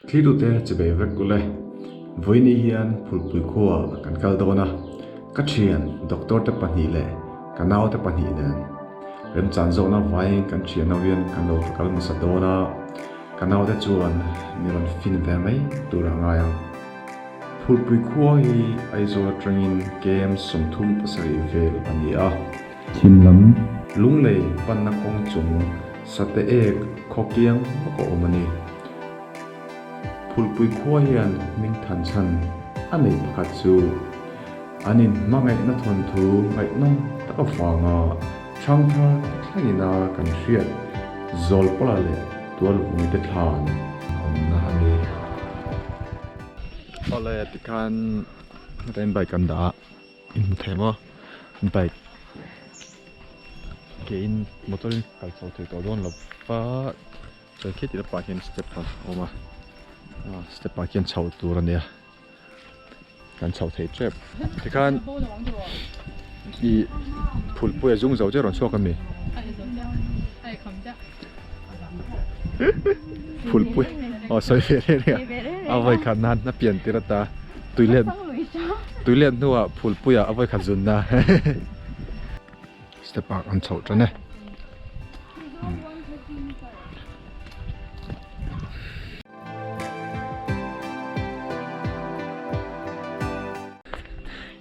Thlirtute chibei vek ule. Vawiini hian Phulpui khuaah kan kal dawn a, ka thian doctor te pahnih leh ka naute pahnih nen remchan zawhna vaiin kan thian ho hian kan lo kal hmasa dawn a, ka naute chuan mi rawn fin ve mai tur a ngai ang. Phulpui khua hi Aizawl atangin KM 37 vel a ni a. Thim lam Lunglei panna kawng chung Sate ek khaw kiang lawk a awm a ni. Phulpui khua hian hming than chhan a neih pakhat chu an inhmangaihna thawnthu ngaihnawm tak avanga ṭhangthar thlengina kan hriat Zawlpala leh Tualvungte thlan awmna a ni. Awle tikhan hetah bike an dah a. In hmu thei maw bike ke in motor in kal chho thei tawh dawn lo va chuan khi ti lampah hian step a awm a ah step ah khian chho tur a nia kan chho thei tep tikhan ih phulpui a zung zo chiah a rawn chhuak a mi phulpui aw sawi ve reng reng a a vawi khat nan a pian tir ata tuilet tuilet hnuah phulpuiah a vawi khat zunna step ah an chhoh tan e.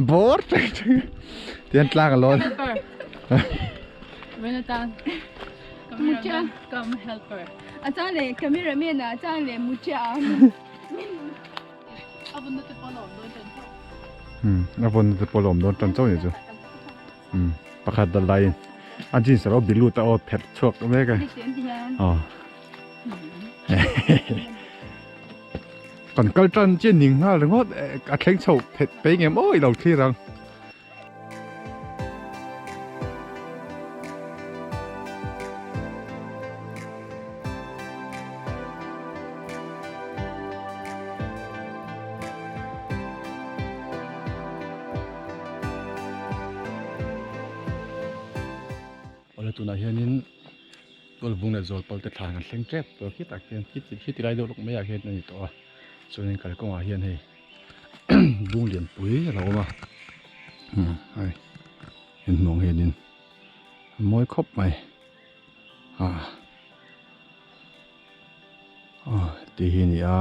Bawr teng teng tian tlang a lawn. A chang leh cameraman a chang leh mucha. A vawn te pawh a awm dawn tan chauh ni chu. Pakhat dal laiin a jeans alo bi lut a aw pherh chhuak mek a. Aw. Kan kal tan chian ning nghal ringawt a thleng chho phet pei ngem aw i lo thlir ang. Awle tunah hianin Tualvung leh Zawlpal te thlan an thleng tep tawh khitah khian khiti lai deuh lawk maiah khian a ni tawh a chuanin kalkawngah hian hei bung lianpui a lo awm a hei in hmuh ang hianin a mawi khawp mai ah aw ti hi a ni a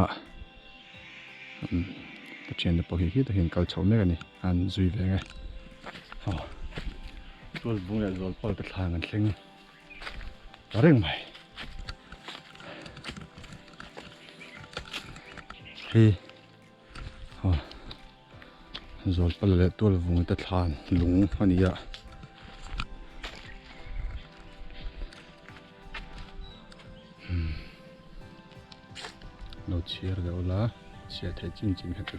ka thiante pawh khi khitah hian kal chho mek a ni an zui ve ang e aw tualvung leh zawlpal te thlan an thleng ta reng mai hei aw zawlpal leh tualvung te thlan lung a ni a. Lo chhiar deuh la chhiar theih chin chin kha chu.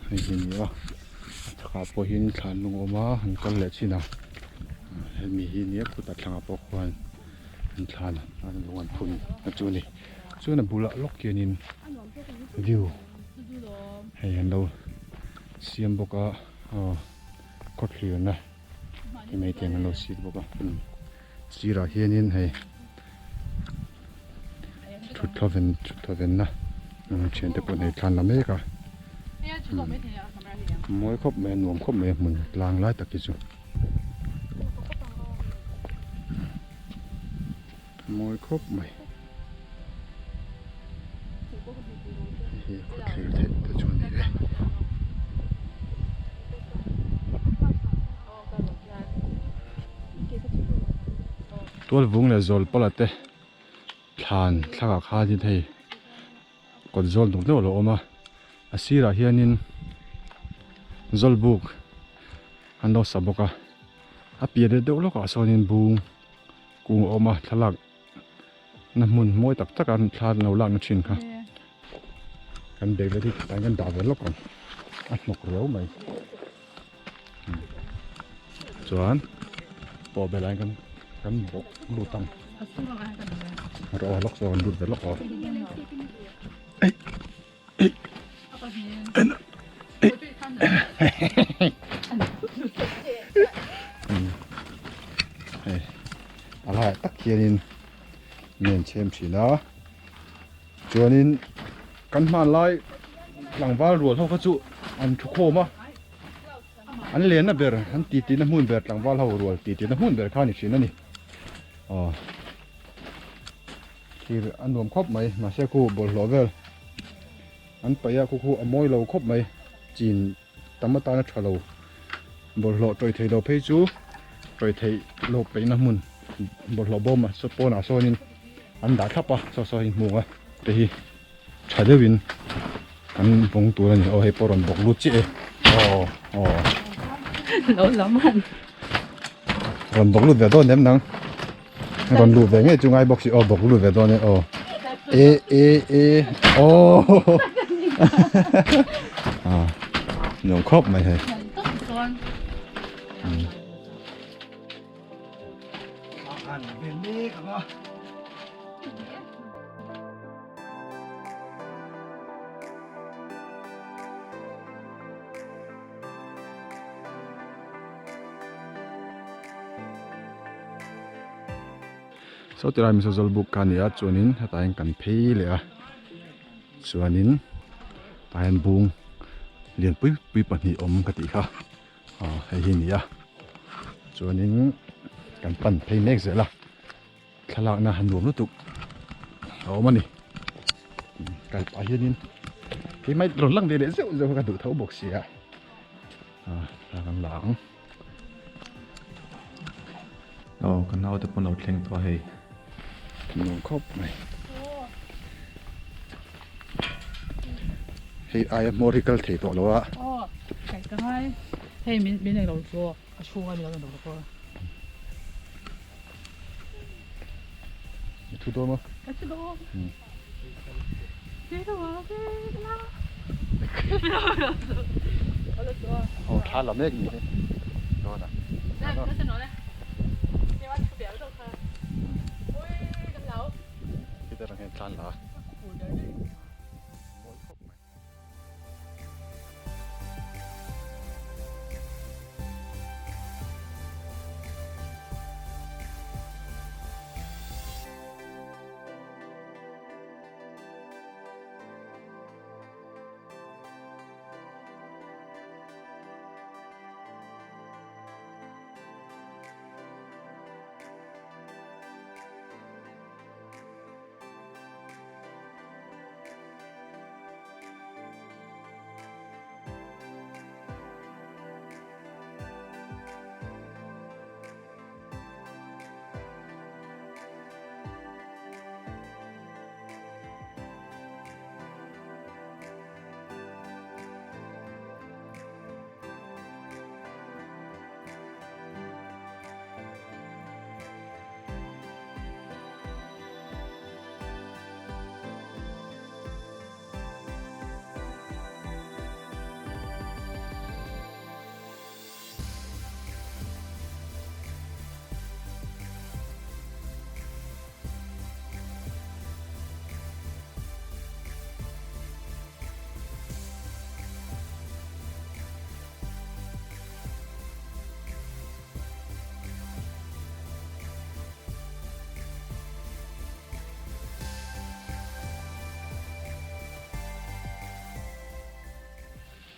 Hei hi a ni a a chhakah pawh hian thlan lung a awm a an kal leh thin a hemi hi nia khutah thlangah pawh khuan an thlan a lung an phun a chu a ni chuan a bulah lawk hianin view hei an lo siam bawk a aw khawthlirna hemi te an lo sit bawk a sirah hianin hei thutthla thutthla venna thiante pawh nei thlan la mek a mawi khawp mai a nuam khawp mai a hmun tlang lai tak hi chu mawi khawp mai hei hi khawthlir theih te chu a ni e. Tualvung leh Zawlpala te thlan thlakah khanin hei kawt zawl duk deuh a lo awm a a sirah hianin zawlbuk an lo sa bawk a a pian leh deuh lawkah sawnin bung kung a awm a thlalak na hmun mawi tak tak an thla an lo lakna thin kha kan bag te hi tiang hian dah ve lawk ang a hnawk riau mai chuan pawh belh ah hian kan bawk lut ang rawh lawk sawn lut ve lawk aw hei Khianin mi an chhem thin a chuanin kan hmanlai tlangval rual ho kha chu an thu khawm a an lenna ber an titi na hmun ber tlangval ho rual titi na hmun ber kha a ni thin a ni aw thlir a nuam khawp mai mahse khu bawlhhlawh vel an paih a khu khu a mawi lo khawp mai chin. Tam atana tha lo bawlhhlawh tawih thei lo phei chu tawih theih loh peihna hmun bawlhhlawh bawm ah saw pawnah sawnin an dah thlap a saw saw hi hmung a te hi tha deuhin an vawng tur a ni aw hei pawh rawn bawk lut chiah e aw aw Lo lam han. Rawn bawk lut ve dawn em nang rawn luh ve ngei chu ngai bawk si aw bawk lut ve dawn e aw e e e aw ah nuam khawp mai hei Saw tilai Mizo Zawlbuk kha a ni a chuanin hetah hian kan phei leh a chuanin tah hian bung lian pui pui pahnih awm ka tih kha aw hei hi a ni a chuanin kan pan phei mek zel a thlalakna a nuam lutuk a awm a ni kal pah hianin keimah rawn lang ve leh zeuh zeuh kha ka duh tho bawk si a ah thla kan la ang. Aw ka naute pawn lo thleng tawh a hei nuam khawp mai hei aia hmawr hi kal thei tawh lo a. Aw kai ka ngai hei min min englo chu a chhunga min lo en lo pawh. I thu dawn maw? Ka thu dawn. Aw thla la mek ni hi dawn a. Heta rang hian thla an la a.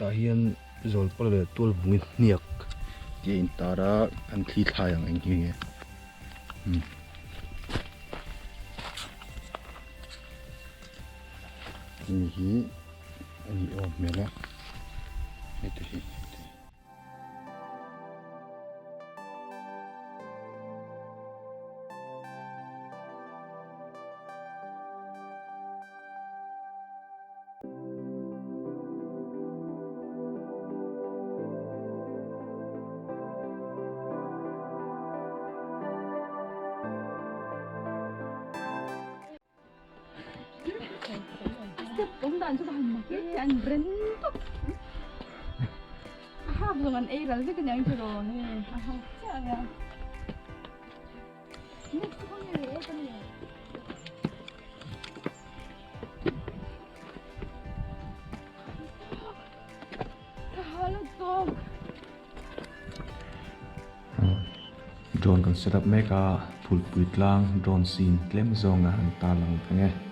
Tah hian zawlpala leh tualvungi hniak tih a intar a an thli thlai ang eng hi nge umm hemi hi a nih awm hmel a heti hi. Step awm dan chu ka han mak e an ren tawp a hak zawng an ei ral vek aniang chu raw hei a hak chiah ania next chu khawnge leh e ka ni. Ka ha lutuk. Drone kan set up mek a. Phulpui tlang drone scene tlem zawnga han tarlang ang e.